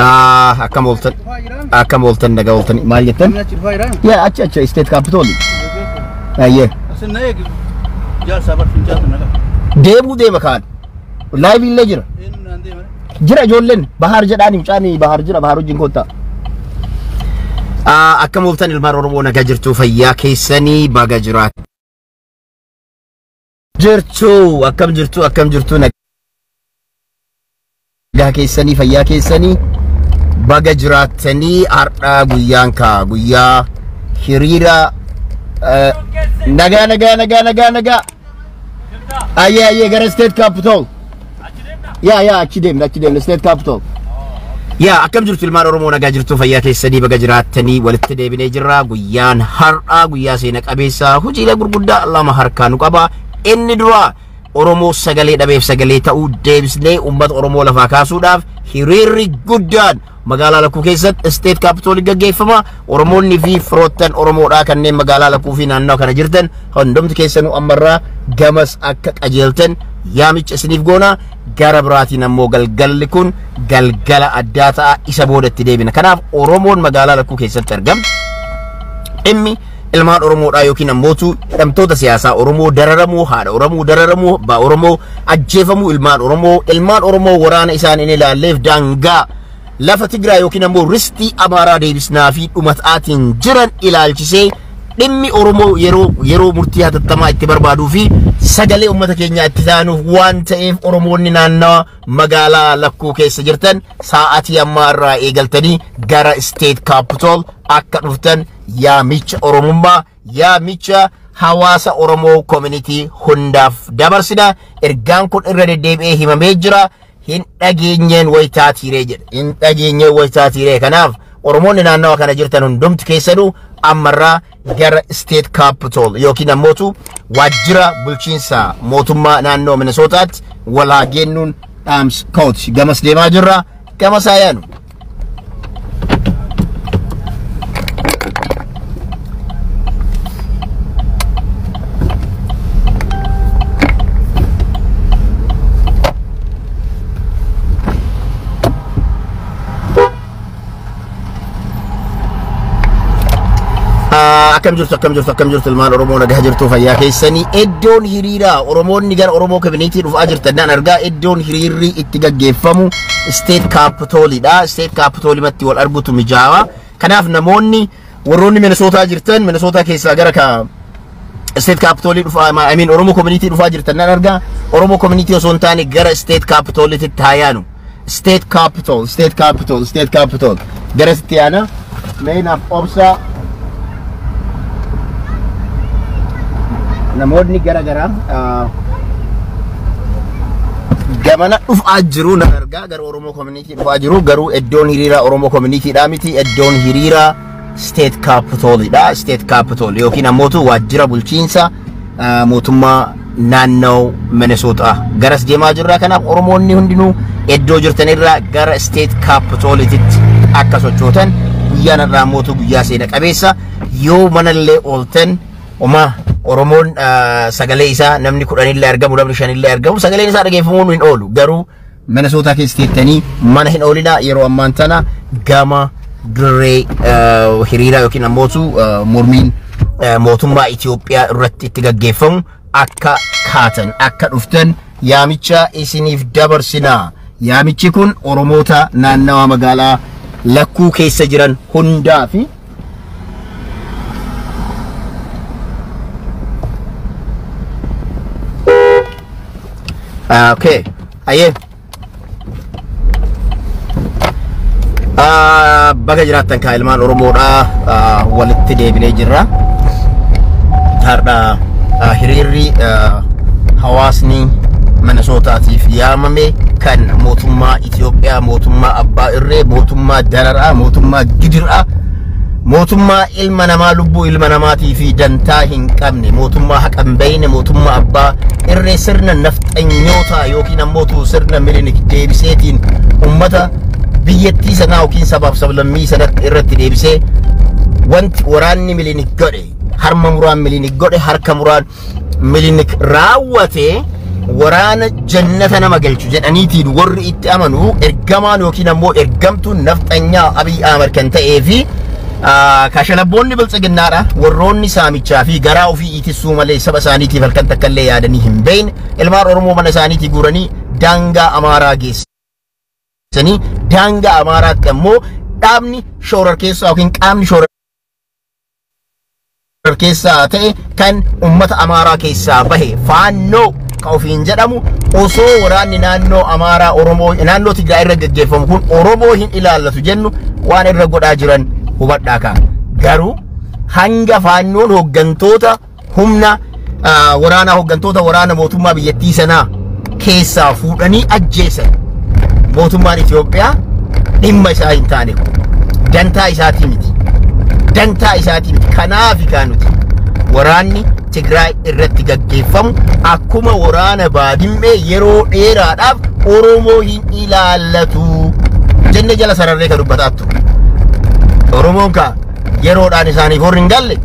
Akkam ooltan, akkam ooltan, nagaa ooltan, maal jettan? Yaa, achi achi State Capitol. Ayyee. Deemuu deema kaan. Live illee jira. Jira ijoolleen Bahaar jedhaani, mucaan Bahaar jira, Bahaar wajjin koottaa. Akkam ooltan ilmaan Oromoo, nagaa jirtu, fayyaa keessanii, baga jiraat. Jirtu, akkam jirtu, akkam jirtu, nagaa keessanii, fayyaa keessanii, baga jiraattanii. Har'a guyyaan kaa guyyaa hiriira. Nagaa, nagaa, nagaa, nagaa, nagaa. Ayyee, ayyee, gara State Capitol. Yaa, yaa, achi deemna, achi deemna, State Capitol. Yaa, akkam jirtu ilmaan Oromoo, nagaa jirtu, fayyaa keessanii, baga jiraattanii. Walitti deebinee jirra. Guyyaan har'aa guyyaa seena qabeessa, hojiilee gurguddaa lama harkaa nu qaba. Inni dura Oromoo sagalee dhabeef sagalee ta'uu, deebisnee uummata Oromoo lafaa kaasuudhaaf hiriirri guddaan magaalaa Lakkuu keessatti State Capitol gaggeeffama. Oromoonni fi firoottan Oromoodhaa kanneen magaalaa Lakkuu fi naannoo kana jirtan hundumti keessanuu ammarraa gamas akka qajeeltan yaamicha isiniif goona. Gara biraatiin ammoo galgalli kun galgala addaa ta'a, isa boodatti deebina. Kanaaf Oromoon magaalaa Lakkuu keessatti argamtu dhimmi ilmaan Oromoodhaa yookiin ammootu hidhamtoota siyaasaa Oromoo dararamuu, haadha Oromoo dararamuu, abbaa Oromoo ajjeefamuu, ilmaan Oromoo, ilmaan Oromoo waraana isaan hin ilaalleef daangaa lafa Tigraay yookiin ammoo ristii Amaaraa deebisnaa fi dhumataatiin jiran ilaalchisee, dhimmi Oromoo yeroo yeroo murtii hatattamaa itti barbaaduu fi sagalee uummata keenyaa itti taanuuf waan ta'eef, Oromoonni naannawa magaalaa Lakkuu keessa jirtan sa'aatii ammaa irraa eegaltanii gara State Capitol akka dhuftan yaamicha Oromummaa, yaamicha hawaasa Oromoo community hundaaf dabarsina. Ergaan kun irra deddeebi'ee himamee jira. Hin dhageenyeen wayitaa tiiree jedha. Hin dhageenyeen wayitaa tiiree. Kanaaf Oromoonni naannawa kana jirtan hundumti keessanuu ammarraa gara State Capitol yookiin ammootu waajjira bulchiinsa mootummaa naannoo Minnesootaatti walaa geennuun dhaamsa kooti. Gamas deemaa jirra. Gamas haa yaanu. Akkam jirtu, akkam jirtu, akkam jirtu ilmaan Oromoo, nagaa jirtu, fayyaa keessanii. Iddoon hiriiraa, Oromoonni gara Oromoo community dhufaa jirtan naan argaa, iddoon hiriirri itti gaggeeffamu State Capitolidha. State Capitolimatti wal argutu mijaawaa. Kanaaf namoonni warroonni Minnesota jirtan, Minnesota keessaa gara ka State Capitolii dhufaa, I mean Oromoo community dhufaa jirtan naan argaa. Oromoo community osoo hin taane gara State Capitolitti haa yaanu. State Capitol, State Capitol, State Capitol. Gara sitti yaana. Mee naaf obsaa. Namoonni gara garaa gamana dhufaa jiru nan argaa, gara Oromoo community dhufaa jiru, garuu iddoon hiriiraa Oromoo community dha miti, iddoon hiriiraa State Capitolidha. State Capitol yookiin ammootu waajjira bulchiinsa mootummaa naannoo Minnesota garas deemaa jirra. Kanaaf Oromoonni hundinuu iddoo jirtanirraa gara State Capitolititti akka sochootan. Guyyaan har'aa ammootu guyyaa seena qabeessa. Yoo manallee ooltan oma Oromoon sagalee isaa namni 10illee argamu, namni 5illee argamu, sagaleen isaa dhageeffamuun hin oolu. Garuu Minnesota keessa teettanii mana hin oolinaa. Yeroo ammaan tana gama dirree hiriiraa yookiin ammootu mormiin mootummaa Itoophiyaa irratti itti gaggeeffamu akka kaatan, akka dhuftan yaamicha isiniif dabarsinaa. Yaamichi kun Oromoota naannawa magaalaa Lakkuu keessa jiran hundaa fi Okay. Ayyee. Baga jiraattan kaa ilmaan Oromoodhaa, walitti deebinee jirra. Har'a hiriirri hawaasni Minnesootaatiif yaamame kan mootummaa Itoophiyaa, mootummaa abbaa irree, mootummaa dararaa, mootummaa gidiraa, mootummaa ilma namaa, lubbuu ilma namaatii fi dantaa hin qabne, mootummaa haqa hin beekne, mootummaa abbaa irree, sirna nafxanyootaa yookiin ammootu sirna Minilik deebiseetiin ummata biyyattii sanaa yookiin sabaaf sablammii sanatti irratti deebisee, wanti waraanni Minilik godhe, harma muraan Minilik godhe, harka muraan Minilik raawwate Waraana jannata nama galchu jedhaniitiin warri itti amanu, ergamaan yookiin ammoo ergamtuun nafxanyaa Abiy Ahmad kan ta'ee fi kashalabboonni biltsiginnaadha. Warroonni saamichaa fi garaa ofii ittisuu malee saba isaaniitiif halkan takka illee yaadanii hin beekne, ilmaan Oromoo mana isaaniitii guuranii daangaa Amaaraa geessanii, daangaa Amaaraatti ammoo dhaabni shororkeessaa yookiin qaamni shororkeessaa ta'e kan ummata Amaaraa keessaa bahe, Faannoo ka ofiin jedhamu, osoo waraanni naannoo Amaaraa Oromoo naannoo Tigraay irra gaggeeffamu kun Oromoo hin ilaallatu jennu, waan irra godhaa jiran hubadhaa kaa. Garuu hanga Faannoon hooggantoota humna waraanaa, hooggantoota waraana mootummaa biyyattii sanaa keessaa fuudhanii ajjeesan, mootummaan Itoophiyaa dhimma isaa hin taane, kun dantaa isaatii miti. Dantaa isaatii miti. Kanaaf kaa nuti waraanni Tigraay irratti gaggeeffamu akkuma waraana Baadimmee yeroo dheeraadhaaf Oromoo hin ilaallatu jenne jala sararree kan dubbataa ture. Oromoon kaa yeroodhaan isaaniif horri hin galle.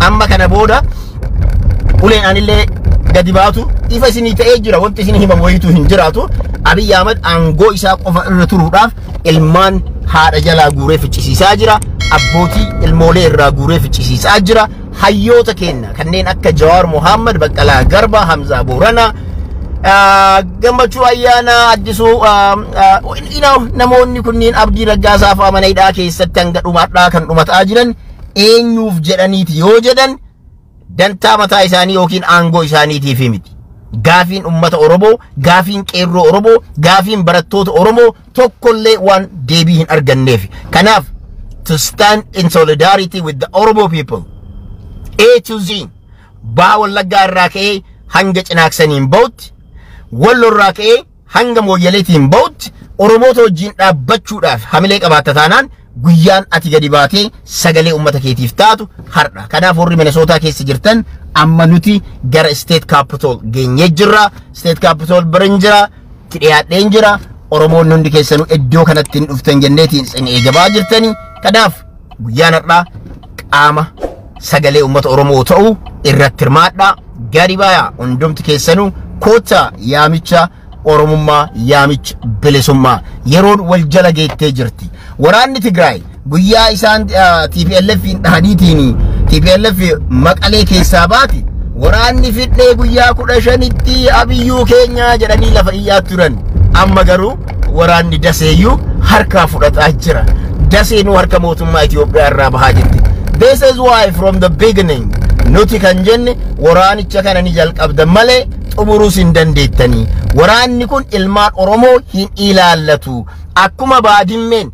Amma kana booda uleen anillee gadi baatu ifa isinii ta'ee jira. Wanti isin himamu wayituu hin jiraatu. Abiy Ahmad aangoo isaa qofa irra turuudhaaf ilmaan haadha jalaa guuree ficcisiisaa jira. Abbootii ilmoolee irraa guuree ficcisiisaa jira. Hayyoota keenya kanneen akka Jawaar Mohammad, Baqqalaa Garba, Hamzaa Booranaa, Gammachuu Ayyaanaa, Addisuu, namoonni kunniin, Abdii Raggaasaa fa'aa mana hidhaa keessatti hanga dhumaadhaa kan dhumataa jiran eenyuuf jedhaniiti yoo jedhan, dantaa mataa isaanii yookiin aangoo isaaniitiif miti. Gaafiin ummata Oromoo, gaafiin qeerroo Oromoo, gaafiin barattoota Oromoo tokkollee waan deebii hin arganneef. Kanaaf to stand in solidarity with the Oromo people A to Z, Baha Wallaggaa irraa ka'ee hanga Cinaaksaniin bahutti, Wallo irraa ka'ee hanga Mooyyaleetiin bahutti, Oromoota wajjin dhaabbachuudhaaf hamilee qabaatta taanaan, guyyaan ati gadi baatee sagalee uummata keetiif taatu har'a. Kanaaf warri Minnesota keessa jirtan, amma nuti gara State Capitol geenyee jirra. State Capitol biran jira. Itti dhiyaadheen jira. Oromoonni hundi keessanuu iddoo kanatti hin dhuftan jenneetiin isin eegabaa jirtani. Kanaaf guyyaan har'aa qaama sagalee uummata Oromoo ta'uu irratti hirmaadhaa. Gadi bayaa, hundumti keessanuu koottaa. Yaamicha Oromummaa, yaamicha bilisummaa yeroon wal jala geettee jirti. Waraanni Tigraay guyyaa isaan TPLF dhahaniitiin TPLF Maqalee keessaa baati, waraanni fidhee guyyaa 15tti Abiyyuu keenya jedhanii lafa iyyaa turan. Amma garuu waraanni Daseeyyuu harkaa fudhataa jira. Daseenuu harka mootummaa Itoophiyaa irraa bahaa jirti. This is why from the beginning nuti kan jenne, waraanicha kana ni jalqabdan malee xumuruus hin dandeettanii. Waraanni kun ilmaan Oromoo hin ilaallatu. Akkuma Baadimmeen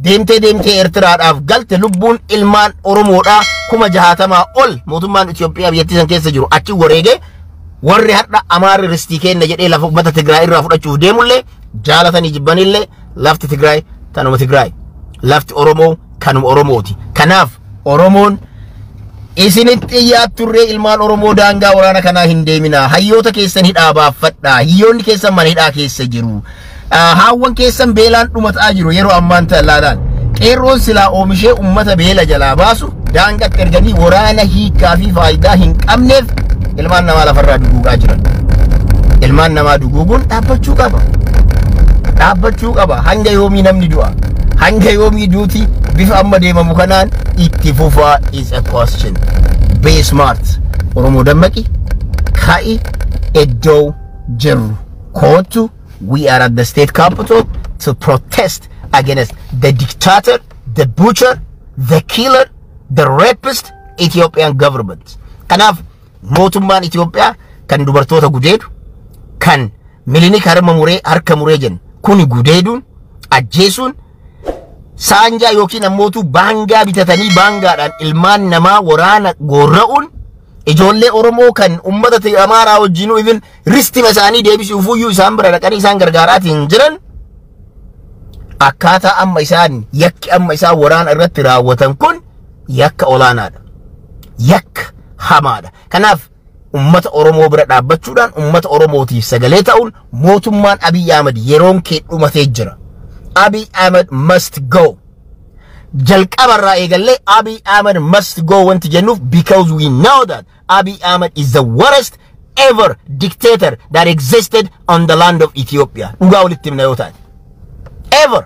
deemtee deemtee Eertiraadhaaf galte, lubbuun ilmaan Oromoodhaa 60,000 ol mootummaan Itoophiyaa biyyattii san keessa jiru achi wareegee, warri har'a Amaarri ristii kenna jedhee lafa uummata Tigraay irraa fudhachuuf deemullee, jaalatanii jibbanillee, lafti Tigraay tanuma Tigraay, lafti Oromoo kanuma Oromooti. Kanaaf Oromoon isinitti iyyaa turree, ilmaan Oromoo daangaa waraana kanaa hin deeminaa. Hayyoota keessan hidhaa baaffadhaa. Hiyyoonni keessan mana hidhaa keessa jiru. Haawwan keessan beelaan dhumataa jiru yeroo ammaan ta'an. Qeerroon silaa oomishee ummata beela jalaa baasu daangaatti erganii waraana hiikaa fi faayidaa hin qabneef ilmaan namaa lafarraa duguugaa jiran. Ilmaan namaa duguuguun dhaabbachuu qaba. Dhaabbachuu qaba. Hanga yoomii namni du'a? Hanga yoomii duuti bifa amma deemamu kanaan itti fufaa is a question. Be smart. Oromoo dammaqi. Ka'i, iddoo jirru. Kootu, we are at the state capital to protest against the dictator, the butcher, the killer, the rapist Ethiopian government. Kanaaf mootummaan Itoophiyaa kan dubartoota gudeedu, kan Milinik harma muree, harka muree jennu kuni, gudeeduun, ajjeesuun, saanjaa yookiin ammootu baangaa bitatanii baangaadhaan ilmaan namaa waraana gorra'uun, ijoollee Oromoo kan ummata Amaaraa wajjinuu even ristima isaanii deebisuufuyyuu isaan bira dhaqanii isaan gargaaraatiin jiran, akkaataa amma isaan yakki amma isaan waraana irratti raawwatan kun yakka olaanaadha. Yakka hamaadha. Kanaaf ummata Oromoo bira dhaabbachuudhaan, ummata Oromootiif sagalee ta'uun, mootummaan Abiy Ahmed yeroon kee dhumatee jira. Abiy Ahmed must go. Jalqabarraa eegallee Abiy Ahmed must go wanti jennuuf, because we know that Abiy Ahmed is the worst ever dictator that existed on the land of Ethiopia. Dhugaa walitti himna yoo taate. Ever.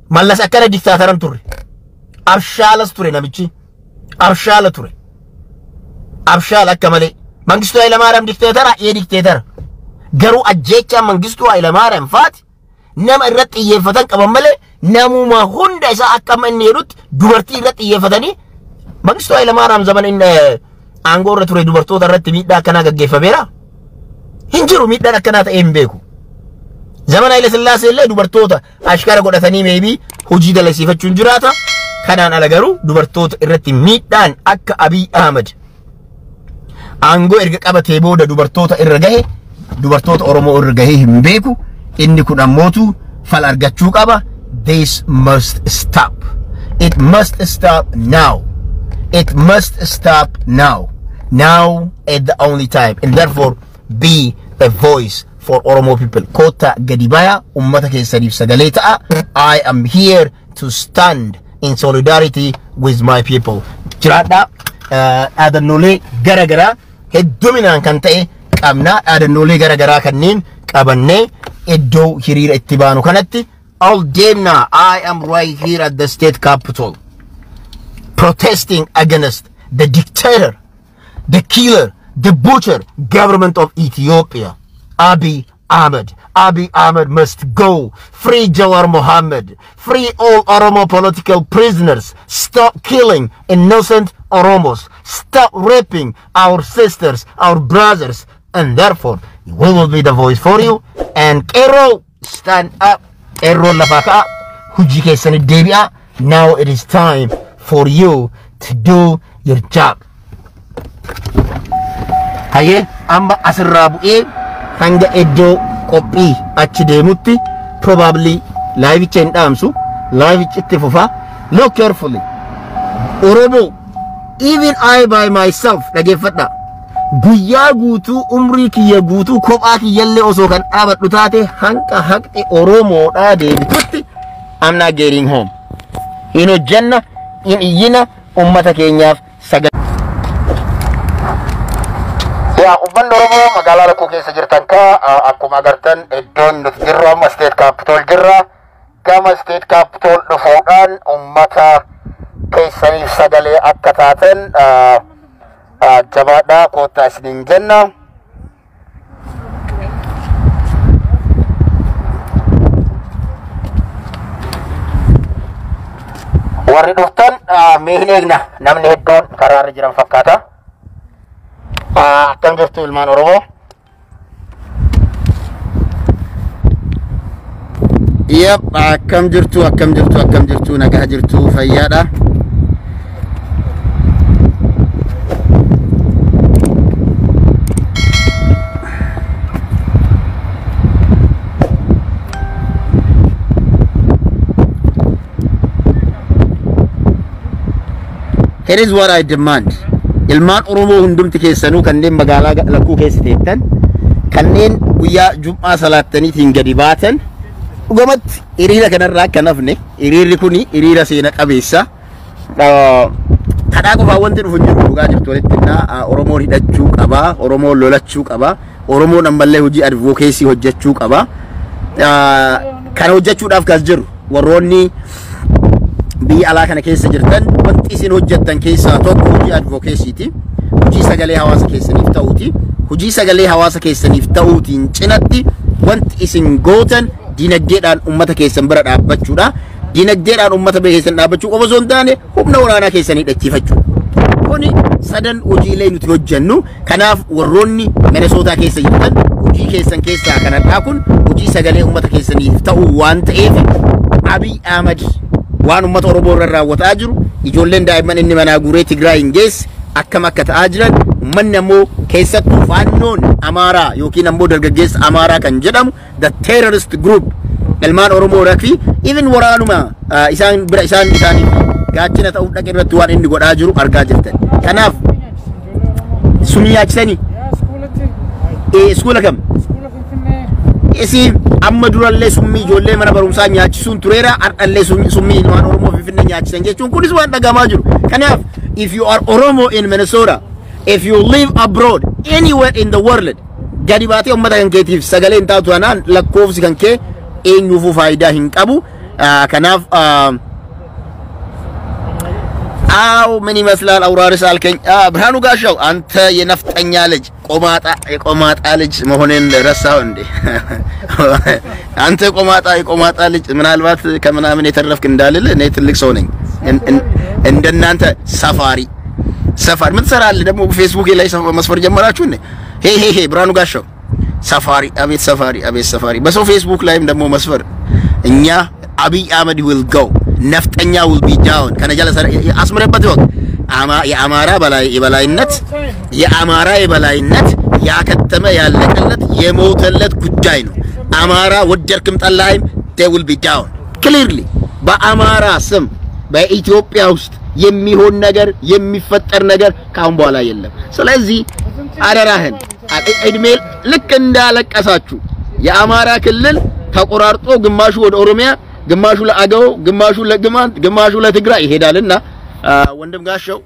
Mallas akkana diktaataran turre. Abshaalas ture namichi. Abshaala ture. Abshaala akka malee. Mangistuu Hayilamaariyaam dikteetara, ee dikteetara. Garuu ajjeechaa Mangistuu Hayilamaariyaam faati nama irratti xiyyeeffatan qaban malee, namuma hunda isaa akka amma inni jedhutti dubartii irratti xiyyeeffatanii, Mangistuu Hayilamaariyaam zaman inni aangoo irra ture dubartoota irratti miidhaa akkanaa gaggeeffameera. Hin jiru, miidhaan akkanaa ta'ee hin beeku. Zaman Haile Sillaasee illee dubartoota ashkara godhatanii maybe hojii dalasiifachuun jiraata. Kanaan ala garuu dubartoota irratti miidhaan akka Abiy Ahmed aangoo erga qabatee booda dubartoota irra gahe, dubartoota Oromoo irra gahee hin beeku. Inni kun ammootu fal argachuu qaba. This must stop. It must stop now. It must stop now. Now is the only time. And therefore, be a voice for Oromo people. Kota gadi baya, ummata keessaniif sagalee ta'a. I am here to stand in solidarity with my people. Jiraadhaa, dhaadannoolee gara garaa hedduminaan kan ta'e qabna. Dhaadannoolee gara garaa kanneen qabannee iddoo hiriira itti baanu kanatti ol deemna. I am right here at the state capitol, protesting against the dictator, the killer, the butcher government of Ethiopia, Abiy Ahmed. Abiy Ahmed must go. Free Jawar Mohammed. Free all Oromo political prisoners. Stop killing innocent Oromos. Stop raping our sisters, our brothers. And therefore, we will be the voice for you. And Qeerroo, stand up. Qeerroo lafaa ka'a. Hojii keessanii deebi'a. Now it is time for you to do your job. Hayyee, amma asirraa bu'ee hanga iddoo qophii achi deemutti probably liveicha hin dhaamsu, liveichi itti fufa. Look carefully. Oromoo, even I by myself, dhageeffadha. Guyyaa guutuu, umrii kiyya guutuu, kophaa kiyyallee osoo kan dhaabadhu taate, hanga haqni Oromoodhaa deebitutti I'm not getting home. Hin hojjanna, hin iyyina, ummata keenyaaf sagalee. Yaa uummanni Oromoo magaalaa Lakkuu keessa jirtan kaa, akkuma agartan iddoon nuti jirru amma State Capitol jirra. Gama State Capitol dhufuudhaan uummata keessaniif sagalee akka taatan jabaadhaa, koottaa isiniin jenna. Warri dhuftan mee hin eegna, namni hedduun karaarra jiran fakkaata. Akkam jirtu ilmaan Oromoo? Yep, akkam jirtu, akkam jirtu, akkam jirtu, nagaa jirtu, fayyaadha. Here is what I demand. Ilmaan Oromoo hundumti keessanuu kanneen magaalaa Lakkuu keessa teettan, kanneen guyyaa Jum'aa salaattaniitiin gadi baatan, dhugamatti hiriira kanarraa akka nafne, hiriirri kuni hiriira seena qabeessa. Kadhaa qofaa wanti dhufu hin jiru, dhugaa jirtu walitti hinnaa. Oromoon hidhachuu qaba, Oromoon lolachuu qaba, Oromoon ammallee hojii advocacy hojjechuu qaba. Kana hojjechuudhaaf kas jiru warroonni biyya alaa kana keessa jirtan, wanti isin hojjettan keessaa tokko hojii advocacyiti. Hojii sagalee hawaasa keessaniif ta'uuti. Hojii sagalee hawaasa keessaniif ta'uutiin cinatti wanti isin gootan dinagdeedhaan uummata keessan bira dhaabbachuudha. Dinagdeedhaan uummata keessan dhaabbachuu qofa osoo hin taane, humna waraanaa keessanii hidhachiifachuudha. Kuni sadan hojiilee nuti hojjennu. Kanaaf warroonni Minnesota keessa jirtan, hojii keessan keessaa kanadhaa, kun hojii sagalee uummata keessaniif ta'uu waan ta'eef, Abiy Ahmad waan uummata Oromoo irra raawwataa jiru, ijoolleen daa'imman inni manaa guuree Tigraay hin geesse akkam akka ta'aa jiran, uummanni ammoo keessattuu faannoon Amaaraa yookiin ammoo dargaggeessa Amaaraa kan jedhamu, the terrorist group, ilmaan Oromoo fi even waraanuma isaan bira isaan isaaniif gaachana ta'uu dhaqe irratti waan inni godhaa jiru argaa jirtan. Kanaaf sun yaachisanii iskuula kam? Isi amma durallee summii ijoollee mana barumsaa nyaachisuun tureera, har'allee summii ilmaan Oromoo Finfinnee nyaachisan jechuun kunis waan dhagamaa jiru. Kanaaf if you are Oromo in Minnesota, If you live abroad anywhere in the world, gadi baatee uummata kan keetiif sagalee hin taatu tanaan lakkoofsi kan kee eenyuufuu faayidaa hin qabu. Kanaaf አው ምን ይመስላል አውራሪስ አልከኝ። ብርሃኑ ጋሻው አንተ የነፍጠኛ ልጅ ቆማጣ የቆማጣ ልጅ መሆኔን ረሳው እንዴ? አንተ ቆማጣ የቆማጣ ልጅ ምናልባት ከምናምን የተረፍክ እንዳልል እኔ ትልቅ ሰው ነኝ። እንደናንተ ሰፋሪ ሰፋሪ ምን ትሰራለህ ደግሞ? ፌስቡክ ላይ መስፈር ጀመራችሁ እንዴ? ሄ ሄ ሄ ብርሃኑ ጋሻው ሰፋሪ፣ አቤት ሰፋሪ፣ አቤት ሰፋሪ። በሰው ፌስቡክ ላይም ደግሞ መስፈር። እኛ አብይ አህመድ will go፣ ነፍጠኛ will be down። ከነጃለ አስምረበት ይወቅ። የአማራ በላይ የበላይነት የአማራ የበላይነት ያከተመ ያለቀለት የሞተለት ጉዳይ ነው። አማራ ወደድክም ጠላህም they will be down clearly። በአማራ ስም በኢትዮጵያ ውስጥ የሚሆን ነገር የሚፈጠር ነገር ካሁን በኋላ የለም። ስለዚህ አደራህን እድሜ ልክ እንዳለቀሳችሁ የአማራ ክልል ተቆራርጦ ግማሹ ወደ ኦሮሚያ፣ ግማሹ ለአገው፣ ግማሹ ለግማንት፣ ግማሹ ለትግራይ ይሄዳልና ወንድም ጋሻው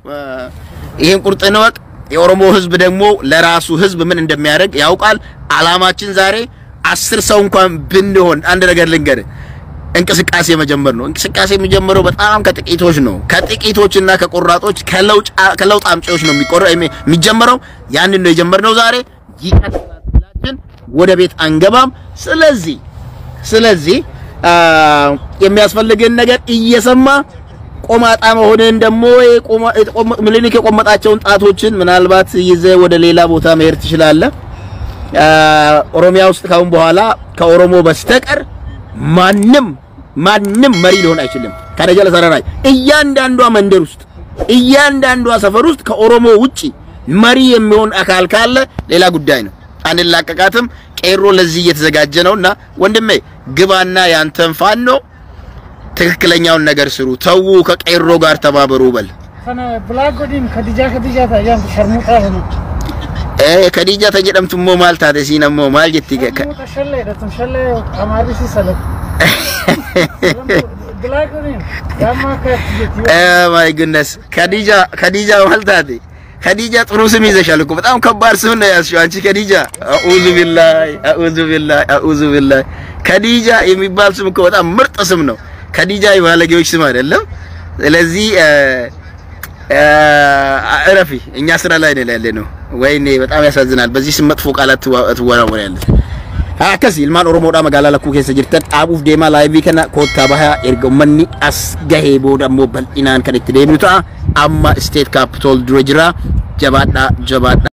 ይሄን ቁርጥን እወቅ። የኦሮሞ ህዝብ ደግሞ ለራሱ ህዝብ ምን እንደሚያደርግ ያውቃል። አላማችን ዛሬ 10 ሰው እንኳን ብንሆን አንድ ነገር ልንገርህ፣ እንቅስቃሴ መጀመር ነው። እንቅስቃሴ የሚጀምረው በጣም ከጥቂቶች ነው። ከጥቂቶችና ከቆራጦች ከለውጥ አምጪዎች ነው የሚጀመረው። ያንን ነው የጀመርነው ዛሬ። ይቀጥላል። ወደ ቤት አንገባም። ስለዚህ የሚያስፈልግን ነገር እየሰማ ቆማጣ መሆንን ደግሞ ምኒልክ የቆመጣቸውን ጣቶችን ምናልባት ይዘህ ወደ ሌላ ቦታ መሄድ ትችላለህ። ኦሮሚያ ውስጥ ካሁን በኋላ ከኦሮሞ በስተቀር ማንም ማንም መሪ ሊሆን አይችልም። ከደጃ ለሰራራይ እያንዳንዷ መንደር ውስጥ እያንዳንዷ ሰፈር ውስጥ ከኦሮሞ ውጪ መሪ የሚሆን አካል ካለ ሌላ ጉዳይ ነው። አንላቀቃትም። ቄሮ ለዚህ እየተዘጋጀ ነውና ወንድሜ ግባና ያንተን ፋኖ ትክክለኛውን ነገር ስሩ። ተዉ፣ ከቄሮ ጋር ተባበሩ በል። ከዲጃ ተጀደምቱ ሞ maal taate siin ammoo maal jetti? My goodness፣ ከዲጃ ከዲጃ maal taate? ከዲጃ ጥሩ ስም ይዘሻል እኮ፣ በጣም ከባድ ስም ነው ያዝሽው አንቺ ከዲጃ። አኡዙ ቢላሂ አኡዙ ቢላሂ አኡዙ ቢላሂ። ከዲጃ የሚባል ስም እኮ በጣም ምርጥ ስም ነው። ከዲጃ የባለጌዎች ስም አይደለም። ስለዚህ እረፊ፣ እኛ ስራ ላይ ነን ያለነው። ወይኔ በጣም ያሳዝናል። በዚህ ስም መጥፎ ቃላት ትወራወሪያለሽ። Akkasi ilmaan Oromoodhaa magaalaa lakkuu keessa jirtan dhaabuuf deemaa live kana koottaa bahaa. Erga uummanni as gahee booda ammoo bal'inaan kan itti deemnu ta'a. Amma State Capitol dura jira. Jabaadhaa jabaadhaa.